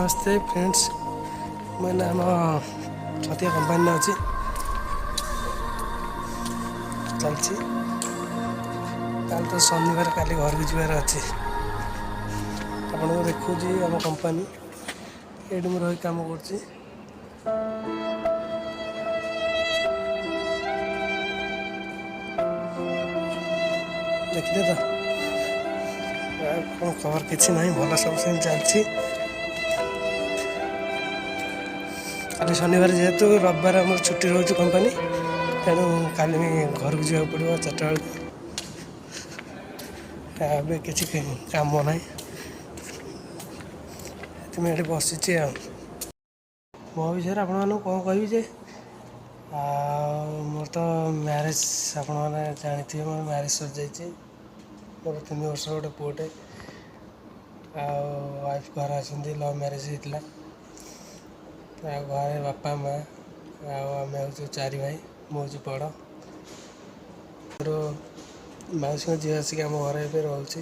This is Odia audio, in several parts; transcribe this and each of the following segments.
ନମସ୍ତେ ଫ୍ରେଣ୍ଡସ୍, ମୁଁ ଏଇନା ଆମ ଛତିଆ କମ୍ପାନୀରେ ଅଛି। ଚାଲିଛି। କାଲି ତ ଶନିବାର, କାଲି ଘରକୁ ଯିବାର ଅଛି। ଆପଣଙ୍କୁ ଦେଖୁଛି ଆମ କମ୍ପାନୀ। ଏଇଠି ମୁଁ ରହି କାମ କରୁଛି। ଦେଖିଲେ ତ, ଆଉ କ'ଣ ଖବର? କିଛି ନାହିଁ, ଭଲ ସବୁ ସେମିତି ଚାଲିଛି। କାଲି ଶନିବାର ଯେହେତୁ, ରବିବାର ଆମର ଛୁଟି ରହୁଛି କମ୍ପାନୀ, ତେଣୁ କାଲି ଘରକୁ ଯିବାକୁ ପଡ଼ିବ 4ଟା ବେଳକୁ। ଏବେ କିଛି କାମ ନାହିଁ, ସେଥିପାଇଁ ଏଠି ବସିଛି। ଆଉ ମୋ ବିଷୟରେ ଆପଣମାନଙ୍କୁ କ'ଣ କହିବି ଯେ, ଆଉ ମୋର ତ ମ୍ୟାରେଜ୍, ଆପଣମାନେ ଜାଣିଥିବେ, ମୋର ମ୍ୟାରେଜ୍ ସରିଯାଇଛି। ମୋର 3 ବର୍ଷର ଗୋଟେ ପୁଅଟେ ଆଉ ୱାଇଫ୍ ଘରେ ଅଛନ୍ତି। ଲଭ୍ ମ୍ୟାରେଜ୍ ହେଇଥିଲା। ଆଉ ଘରେ ବାପା, ମା ଆଉ ଆମେ ହେଉଛୁ ଚାରି ଭାଇ, ମୁଁ ହେଉଛି ବଡ଼। ମୋର ମାଉସୀଙ୍କ ଝିଅ ଆସିକି ଆମ ଘରେ ଏବେ ରହୁଛି।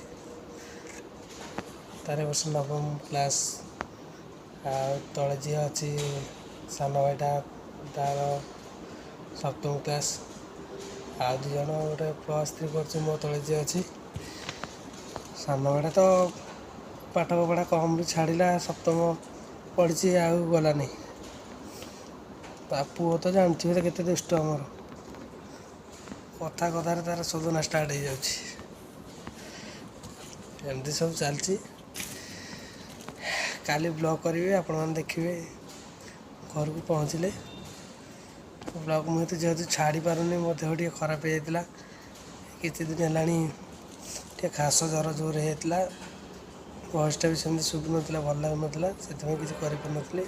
ତାର ଏ ବର୍ଷ ନବମ କ୍ଲାସ୍। ଆଉ ତଳେ ଝିଅ ଅଛି, ସାନ ଭାଇଟା, ତାର ସପ୍ତମ କ୍ଲାସ୍। ଆଉ ଦୁଇ ଜଣ, ଗୋଟେ +3 କରୁଛି ମୋ ତଳେ ଯିଏ ଅଛି। ସାନ ଭାଇଟା ତ ପାଠ ପଢ଼ା କମ୍ରୁ ଛାଡ଼ିଲା, ସପ୍ତମ ପଢ଼ିଛି, ଆଉ ଗଲାନି। ତା ପୁଅ ତ ଜାଣିଥିବେ ତ କେତେ ଦୁଷ୍ଟ ଆମର। କଥା କଥାରେ ତାର ଶୋଧନା ଷ୍ଟାର୍ଟ ହେଇଯାଉଛି। ଏମିତି ସବୁ ଚାଲିଛି। କାଲି ବ୍ଲଗ୍ କରିବି, ଆପଣମାନେ ଦେଖିବେ ଘରକୁ ପହଞ୍ଚିଲେ ବ୍ଲଗ୍। ମୁଁ ଏତେ ଯେହେତୁ ଛାଡ଼ି ପାରୁନି, ମୋ ଦେହ ଟିକେ ଖରାପ ହେଇଯାଇଥିଲା। କିଛି ଦିନ ହେଲାଣି ଟିକେ ଖାସ, ଜ୍ୱର ଜୋର ହେଇଯାଇଥିଲା। ଭଏସ୍ଟା ବି ସେମିତି ଶୁଭୁନଥିଲା, ଭଲ ଲାଗୁନଥିଲା। ସେଥିପାଇଁ କିଛି କରିପାରୁନଥିଲି,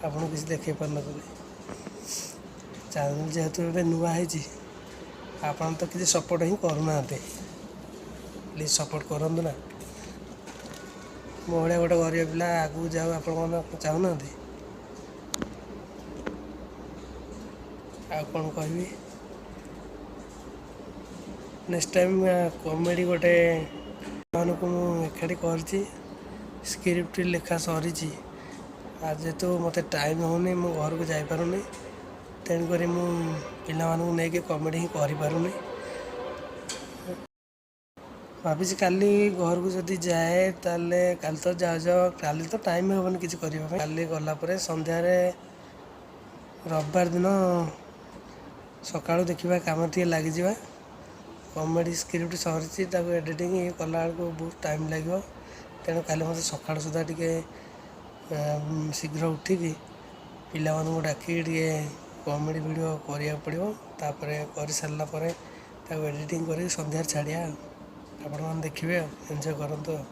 ଆପଣଙ୍କୁ କିଛି ଦେଖାଇ ପାରୁନଥିଲି। ଚ୍ୟାନେଲ୍ ଯେହେତୁ ଏବେ ନୂଆ ହେଇଛି, ଆପଣ ତ କିଛି ସପୋର୍ଟ ହିଁ କରୁନାହାନ୍ତି। ପ୍ଲିଜ୍ ସପୋର୍ଟ କରନ୍ତୁ ନା। ମୋ ଭଳିଆ ଗୋଟେ ଗରିବ ପିଲା ଆଗକୁ ଯାଉ, ଆପଣ କ'ଣ ଚାହୁଁନାହାନ୍ତି? ଆଉ କ'ଣ କହିବି? ନେକ୍ସଟ ଟାଇମ୍ କମେଡ଼ି ଗୋଟେ ମାନଙ୍କୁ ମୁଁ ଏକାଠି କରିଛି, ସ୍କ୍ରିପ୍ଟ ଲେଖା ସରିଛି। ଆଉ ଯେହେତୁ ମୋତେ ଟାଇମ୍ ହେଉନି, ମୁଁ ଘରକୁ ଯାଇପାରୁନି, ତେଣୁକରି ମୁଁ ପିଲାମାନଙ୍କୁ ନେଇକି କମେଡ଼ି ହିଁ କରିପାରୁନି। ଭାବିଛି କାଲି ଘରକୁ ଯଦି ଯାଏ, ତାହେଲେ କାଲି ତ ଯାଉ ଯାଉ, କାଲି ତ ଟାଇମ୍ ହେବନି କିଛି କରିବା ପାଇଁ। କାଲି ଗଲା ପରେ ସନ୍ଧ୍ୟାରେ, ରବିବାର ଦିନ ସକାଳୁ ଦେଖିବା, କାମ ଟିକେ ଲାଗିଯିବା। କମେଡ଼ି ସ୍କ୍ରିପ୍ଟ ସରିଛି, ତାକୁ ଏଡ଼ିଟିଂ ଇଏ କଲାବେଳକୁ ବହୁତ ଟାଇମ୍ ଲାଗିବ। ତେଣୁ କାଲି ମୋତେ ସକାଳୁ ସୁଦ୍ଧା ଟିକେ ଶୀଘ୍ର ଉଠିକି ପିଲାମାନଙ୍କୁ ଡାକିକି ଟିକେ କମେଡ଼ି ଭିଡ଼ିଓ କରିବାକୁ ପଡ଼ିବ। ତାପରେ କରିସାରିଲା ପରେ ତାକୁ ଏଡ଼ିଟିଂ କରିକି ସନ୍ଧ୍ୟାରେ ଛାଡ଼ିବା। ଆଉ ଆପଣମାନେ ଦେଖିବେ ଆଉ ଏନ୍ଜୟ କରନ୍ତୁ। ଆଉ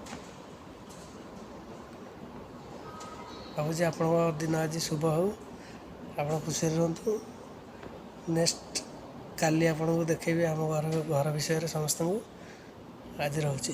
ଭାବୁଛି ଆପଣଙ୍କ ଦିନ ଆଜି ଶୁଭ ହେଉ, ଆପଣ ଖୁସିରେ ରୁହନ୍ତୁ। ନେକ୍ସଟ କାଲି ଆପଣଙ୍କୁ ଦେଖେଇବି ଆମ ଘର ବିଷୟରେ ସମସ୍ତଙ୍କୁ। ଆଜି ରହୁଛି।